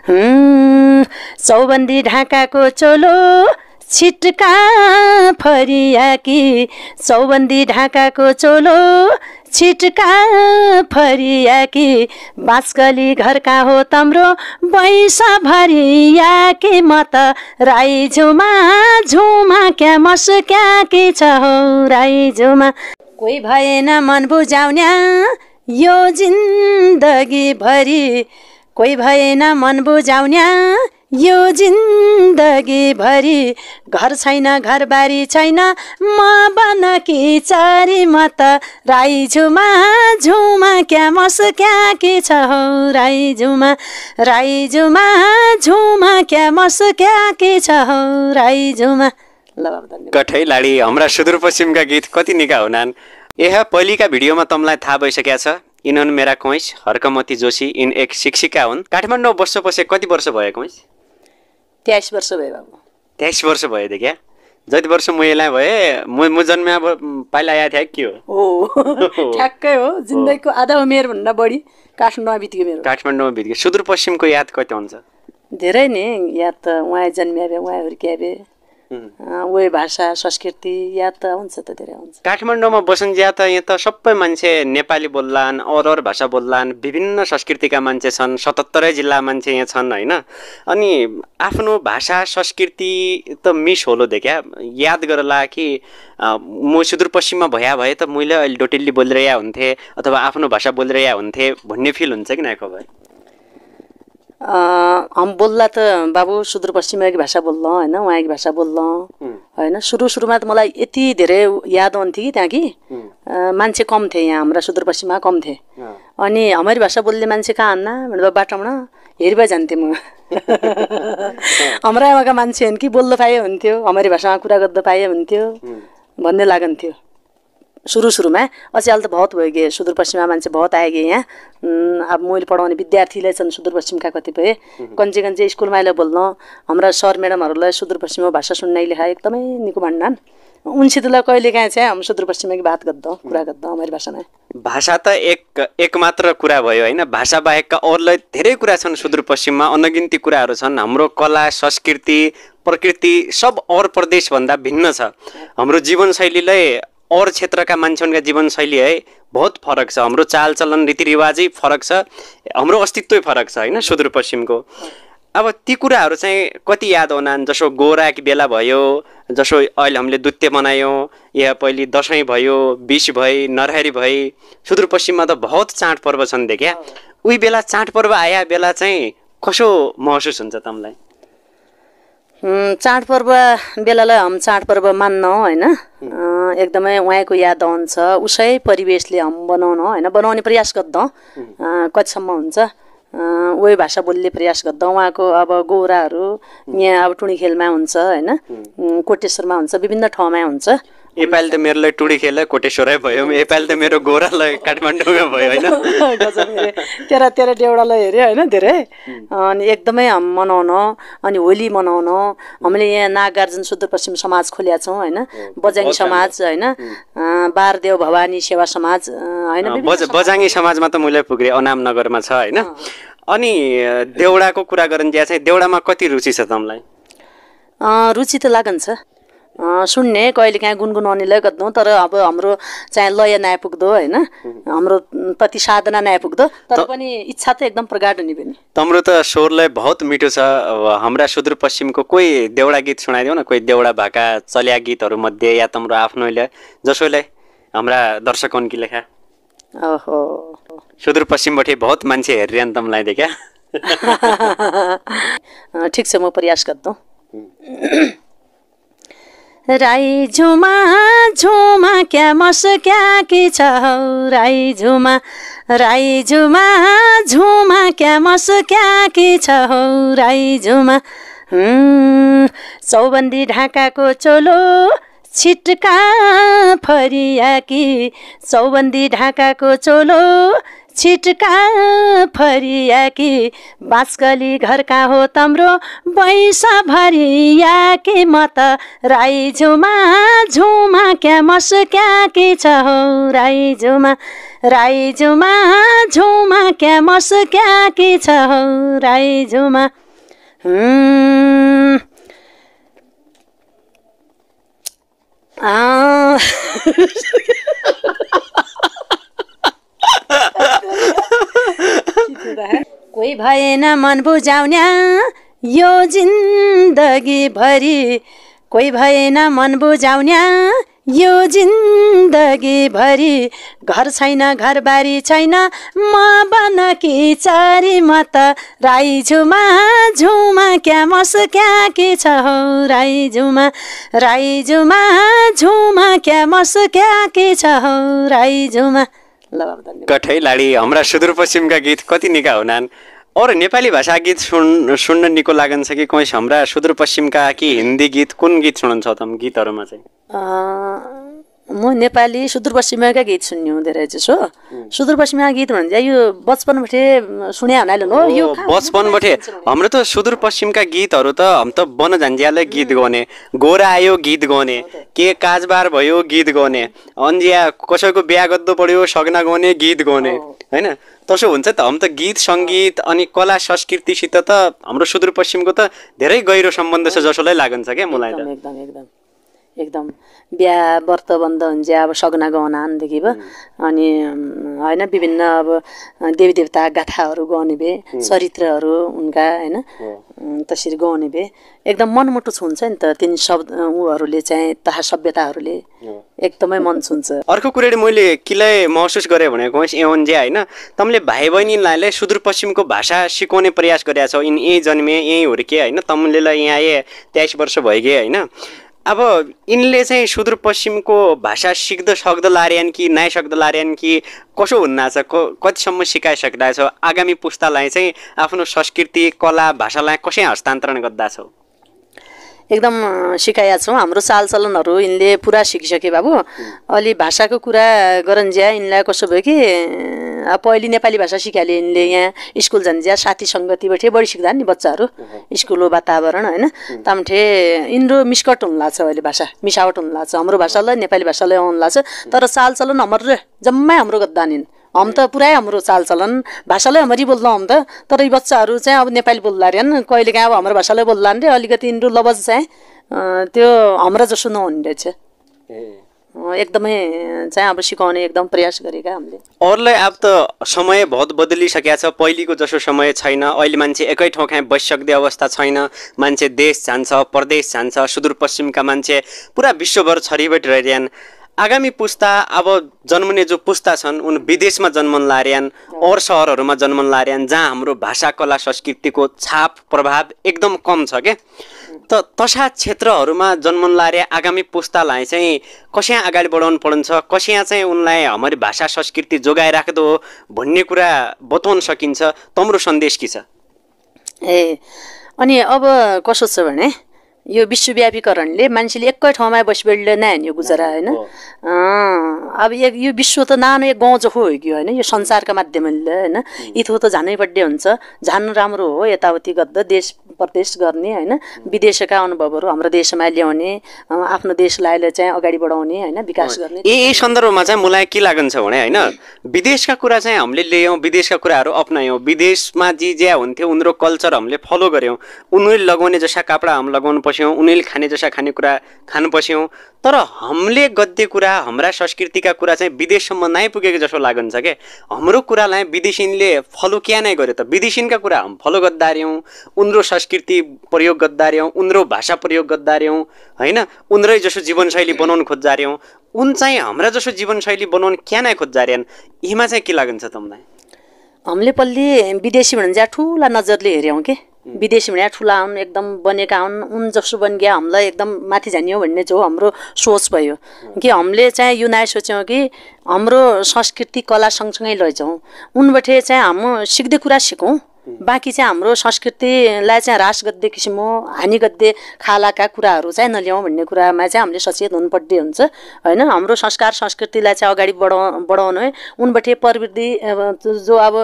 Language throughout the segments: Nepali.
चौबन्दी ढाकाको चोलो छिटका फरिया कि चौबन्दी ढाकाको चोलो छिटका फरिया कि बाँसकली घरका हो तम्रो बैसा भरिया कि म त राई झुमा झुमा क्या मस क्या के छ हो राई झुमा कोही भएन मन बुझाउन्या यो जिन्दगी भरि कोही भएन मन बुझाउन्या यो जिन्दगी भरि घर छैन घरबारी छैन म बनकी चारी म त राई झुमा झुमा क्या मस क्या के छ हो राई झुमा झुमा क्या मस क्या के छ हो राई झुमा। कठै लाडी हाम्रा सुदूरपश्चिमका गीत कति निका हुनान्। यहाँ पहिलेका भिडियोमा तमलाई थाहा भइसकेको छ इनन मेरा कोइस हर्कमती जोशी इन एक शिक्षिका हुन्। काठमाडौँ बस्छ कति वर्ष भयो कोइस? 23 वर्ष भयो बाबु। 23 वर्ष भयो त क्या जति वर्ष म यसलाई भए म जन्मे अब पहिला आएको थिएँ के हो? हो ठ्याक्कै हो जिन्दगीको आधा उमेर भन्दा बढी काठमाडौँमा बित्यो मेरो। काठमाडौँमा बित्यो। सुदूरपश्चिमको याद कति हुन्छ? धेरै नै याद त उहाँ जन्मिए उहाँ हुर्किए उही भाषा संस्कृति याद त हुन्छ त धेरै हुन्छ। काठमाडौँमा बसन्ज्या त यहाँ त सबै मान्छे नेपाली बोल्लान् अरू भाषा बोल्लान् विभिन्न संस्कृतिका मान्छे छन् 77 जिल्ला मान्छे यहाँ छन् हैन। अनि आफ्नो भाषा संस्कृति त मिस होलो देख्या याद गरला कि म सुदूरपश्चिममा भए त मैले अहिले डोटेली बोलिरहेको हुन्थे अथवा आफ्नो भाषा बोलिरहेको हुन्थे भन्ने फिल हुन्छ कि न खबर? हम बोल्दा त बाबु सुदूरपश्चिमकी भाषा बोल्लौँ होइन उहाँकी भाषा बोल्लौँ होइन। सुरुमा त मलाई यति धेरै याद आउँथ्यो कि त्यहाँ कि मान्छे कम थिए यहाँ हाम्रा सुदूरपश्चिममा कम थिए। अनि हाम्रो भाषा बोल्ने मान्छे कहाँ आन्ना भनेर बाटोमा हेरिबा जान्थेँ म। हाम्रा यहाँका मान्छे होइन कि बोल्न पाए हुन्थ्यो हाम्रो भाषामा कुरा गर्न पाए हुन्थ्यो भन्ने लागन्थ्यो सुरुमा। अझै अहिले त बहुत भयो गए सुदूरपश्चिममा मान्छे बहुत आए गए यहाँ। अब मैले पढाउने विद्यार्थीलाई छन् सुदूरपश्चिमका कतिपय कन्चे स्कुलमा अहिले बोल्न हाम्रा सर म्याडमहरूलाई सुदूरपश्चिममा भाषा सुन्ने लेखा एकदमै निको मान्नान्। उनसितलाई कहिले काहीँ चाहिँ हामी सुदूरपश्चिमकी बात गर्दा कुरा गर्दा हाम्रो भाषामा। भाषा त एक मात्र कुरा भयो होइन। भाषा बाहेकका अरूलाई धेरै कुरा छन् सुदूरपश्चिममा अनगिन्ती कुराहरू छन्। हाम्रो कला संस्कृति प्रकृति सब अरू प्रदेशभन्दा भिन्न छ। हाम्रो जीवनशैलीलाई और क्षेत्रका मान्छेका जीवनशैली है बहुत फरक छ। हाम्रो चालचलन रीतिरिवाजै फरक छ हाम्रो अस्तित्वै फरक छ होइन सुदूरपश्चिमको। अब ती कुराहरू चाहिँ कति याद आउनान् जसो गोराकी बेला भयो जसो अहिले हामीले दुत्ते मनायौँ या पहिले दसैँ भयो बिस भई नरहरी भई सुदूरपश्चिममा त बहुत चाडपर्व छन् देख्या। उही बेला चाडपर्व आया बेला चाहिँ कसो महसुस हुन्छ तमलाई? चाडपर्व बेलालाई हम चाडपर्व मान्नौँ होइन। एकदमै उहाँको याद आउँछ उसै परिवेशले हम बनाउन होइन बनाउने प्रयास गर्छौँ कतिसम्म हुन्छ उही भाषा बोल्ने प्रयास गर्छौँ। उहाँको अब गौराहरू यहाँ अब टुँडी खेलमा हुन्छ होइन कोटेश्वरमा हुन्छ विभिन्न ठाउँमा हुन्छ। नेपाली त मेरोलाई टुँडी खेल कोटेश्वरै भयो नेपाली त मेरो गोरालाई काठमाडौँमा भयो होइन। तेह्र डेउडालाई हेऱ्यो होइन धेरै। अनि एकदमै हम मनाउन अनि होली मनाउन हामीले यहाँ नागार्जुन सुदूरपश्चिम समाज खोलेका छौँ होइन। बजाङ समाज होइन बारदेव भवानी सेवा समाज होइन। बजाङ समाजमा त मैले पुगेँ अनाम नगरमा छ होइन। अनि देउडाको कुरा गरौँ चाहिँ देउडामा कति रुचि छ तमलाई? रुचि त लागन्छ सुन्ने कहिले काहीँ गुनगुनाउनेलाई गर्छौँ तर अब हाम्रो चाहिँ लय नआइपुग्दो होइन हाम्रो प्रति साधना नआइपुग्दो तर पनि इच्छा त एकदम प्रगाढ हुने पनि। तम्रो त स्वरलाई बहुत मिठो छ। हाम्रा सुदूरपश्चिमको कोही देउडा गीत सुनाइदेऊ न कोही देउडा भाका चल्या गीतहरू मध्ये या तम्रो आफ्नोले जसोले हाम्रा दर्शकौनकी लेखा। ओहो सुदूरपश्चिमबाट बहुत मान्छे हेरिरहन् तमलाई देख्या। ठिक छ म प्रयास गर्छौँ। राई झुमा झुमा क्या मस क्या के छ हौ राई झुमा झुमा क्या मस क्या के छ हौ राई झुमा। चौबन्दी ढाकाको चोलो छिटका फरिया कि चौबन्दी ढाकाको चोलो छिटका फरिया कि बाँसकली घरका हो तम्रो बैसा भरिया कि म त राई झुमा झुमा क्या मस क्या के छ हौ राई झुमा राई झुमा झुमा क्या मस क्या के छ हौ राई झुमा कोही भएन मन बुझाउन्या यो जिन्दगी भरि कोही भएन मन बुझाउन्या यो जिन्दगी भरि घर छैन घरबारी छैन म बनकी चारी म त राई झुमा झुमा क्या मस क्या के छ हौ राई झुमा झुमा क्या मस क्या के छ हौ राई झुमा। ल बाबा धन्यवाद। कठै लाडी हाम्रा सुदूरपश्चिमका गीत कति निका हुनान् और नेपाली भाषा गीत सुन्न निको लागन्छ कि कोही हाम्रा सुदूरपश्चिमका कि हिन्दी गीत कुन गीत सुनाउँछौ त गीतहरुमा चाहिँ? म नेपाली सुदूरपश्चिमका गीत सुन्ने हुँदै रहेछु। सुदूरपश्चिमका गीत भन्छ यो बचपनबाटै सुने हुनाले हो यो बचपनबाटै हाम्रो त सुदूरपश्चिमका गीतहरु त हम त बन झन्झ्याले गीत गाउने गोरा आयो गीत गाउने के काजबार भयो गीत गाउने अन्जिया कसैको बिहा गद्दो पर्यो सगना गाउने गीत गाउने हैन तसो हुन्छ त हम त गीत संगीत अनि कला संस्कृतिसित त हाम्रो सुदूरपश्चिमको त धेरै गहिरो सम्बन्ध छ जसोलाई लागन्छ के मलाई त एकदम एकदम बिहा व्रत बन्द हुन्छ अब सगना गहनादेखि भयो अनि हैन विभिन्न अब देवी देवता गाथाहरू गाउने भए चरित्रहरू उनका हैन त्यसरी गाउने भए एकदम मनमुटु छुन्छ नि त तिन शब्द उहरूले चाहिँ तहा सभ्यताहरूले एकदमै मन छुन्छ। अर्को कुराले मैले किलाई महसुस गरे भनेको एवन्जे हैन तमले भाइ बहिनीलाई सुदूरपश्चिमको भाषा सिकाउने प्रयास गरेका छौ इन यही जन्मे यही हुर्के हैन तमले यहाँ आए 23 वर्ष भइगे हैन अब यिनले चाहिँ सुदूरपश्चिमको भाषा सिक्द सक्द लार्यान कि नाइ सक्द लार्यान कि कसो हुन्न छ कतिसम्म सिकाइसक्दा छौ आगामी पुस्तालाई चाहिँ आफ्नो संस्कृति कला भाषालाई कसै हस्तान्तरण गर्दा छौ? एकदम सिकाया छौँ हाम्रो चालचलनहरू यिनले पुरा सिकिसके बाबु अलि भाषाको कुरा गरन्ज्या यिनलाई कसो भयो कि पहिले नेपाली भाषा सिकाले यिनले यहाँ स्कुल जान्ज्या साथी सङ्गतिबाट बढी सिक्दा नि बच्चाहरू स्कुलको वातावरण हैन तामठे यिम्रो मिस्कट हुन लाग्छ अहिले भाषा मिसावट हुन लाग्छ हाम्रो भाषालाई नेपाली भाषालाई आउन लाग्छ तर चालचलन हाम्रो जम्मै हाम्रो गद्दानिन् हम त पुरै हाम्रो चालचलन भाषालाई हमरी बोल्दा हम त तर यी बच्चाहरू चाहिँ अब नेपाली बोल्ला रेन कहिले काहीँ अब हाम्रो भाषालाई बोल्ला रे अलिकति यिम्रो लवज चाहिँ त्यो हाम्रो जसो नहुने रहेछ एकदमै चाहिँ अब सिकाउने एकदम प्रयास गरेका हामीले। अरूलाई अब त समय बहुत बदलिसकेको छ पहिलेको जसो समय छैन अहिले मान्छे एकै ठाउँ कहाँ बसिसक्ने अवस्था छैन मान्छे देश जान्छ परदेश जान्छ सुदूरपश्चिमका मान्छे पुरा विश्वभर छरिबट रहिरहन् आगामी पुस्ता अब जन्मने जो पुस्ता छन् उन विदेशमा जन्मन लार्यान और शहरहरूमा जन्मन लार्यान जहाँ हाम्रो भाषा कला संस्कृतिको छाप प्रभाव एकदम कम छ के त तसा क्षेत्रहरूमा जन्मन लार्या आगामी पुस्तालाई चाहिँ कसै अगाडि बढाउनु पर्छ कसै चाहिँ उनलाई हाम्रो भाषा संस्कृति जोगाइ राख्दो हो भन्ने कुरा बताउन सकिन्छ तम्रो सन्देश के छ? अनि अब कसो छ भने यो विश्वव्यापीकरणले मान्छेले एकै ठाउँमा बसिबेडले नै यो गुजरा हैन अब यो विश्व त नानो एक गाउँ जस्तो हो कि हैन यो संसारका माध्यमले हैन इथो त जानै पर्ने हुन्छ जान्नु राम्रो हो यताउति गर्दा देश प्रदेश गर्ने हैन विदेशका अनुभवहरू हाम्रो देशमा ल्याउने आफ्नो देशलाई चाहिँ अगाडि बढाउने हैन विकास गर्ने यही सन्दर्भमा चाहिँ मलाई के लागन्छ भने हैन विदेशका कुरा चाहिँ हामीले ल्यायौं विदेशका कुराहरू अपनायौं विदेशमा जे ज्या हुन्थ्यो उनीहरुको कल्चर हामीले फलो गर्यौं उनीहरुले लगाउने जस्ता कपडा हम लगाउन पस्यौं उनीहरुले खाने जस्ता खानेकुरा खान पस्यौं तर हामीले गद्दे कुरा हाम्रा संस्कृतिका कुरा चाहिँ विदेशसम्म नआइपुगेको जस्तो लागन्छ के हाम्रो कुरालाई विदेशीले फलो क्या नै गर्यो त विदेशीका कुरा हम फलो गद्दार्यौं उनीहरु संस्कृति प्रयोग गद्दार्यौं उनीहरु भाषा प्रयोग गद्दार्यौं हैन उनीहरु जसो जीवनशैली बनाउन खोज्दार्यौं उन चाहिँ हाम्रा जसो जीवनशैली बनाउन क्या नै खोज्दार्यन् यहीमा चाहिँ के लागन्छ तमलाई? हामीले पल्ली विदेशी भन्जा ठूला नजरले हेर्यौं के विदेशी भने ठुला हुन् एकदम बनेका हुन् उन जसो बन गया हामीलाई एकदम माथि जानियो भन्ने जो हाम्रो सोच भयो कि हामीले चाहिँ यो नयाँ सोच्यौं कि हाम्रो संस्कृति कला सँगसँगै लैजाउँ उनबाट चाहिँ हामी सिक्दै कुरा सिकौं बाँकी चाहिँ हाम्रो संस्कृतिलाई चाहिँ ह्रास गर्दै किसिमको हानि गर्दै खालाका कुराहरू चाहिँ नल्याउँ भन्ने कुरामा चाहिँ हामीले सचेत हुनुपर्ने हुन्छ हैन हाम्रो संस्कार संस्कृतिलाई चाहिँ अगाडि बढाउनु है उनबाट प्रवृत्ति जो अब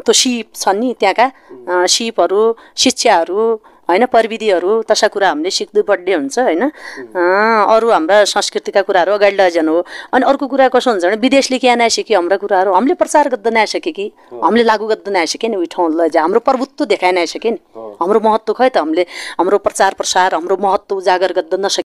त्यो सिप छन् नि त्यहाँका सिपहरू शिक्षाहरू होइन प्रविधिहरू तसा कुरा हामीले सिक्दै बढ्दै हुन्छ होइन अरू हाम्रा संस्कृतिका कुराहरू अगाडि लैजानु हो अनि अर्को कुरा कसो हुन्छ भने विदेशले क्या नआइसक्यो हाम्रा कुराहरू हामीले प्रचार गर्दा नआइसक्यो कि हामीले लागू गर्दा नआइसक्यो नि उयो ठाउँ लैजा हाम्रो प्रभुत्व देखाइ नआइसक्यो नि हाम्रो महत्त्व खै त हामीले हाम्रो प्रचार प्रसार हाम्रो महत्त्व उजागर गर्दा नसक्यो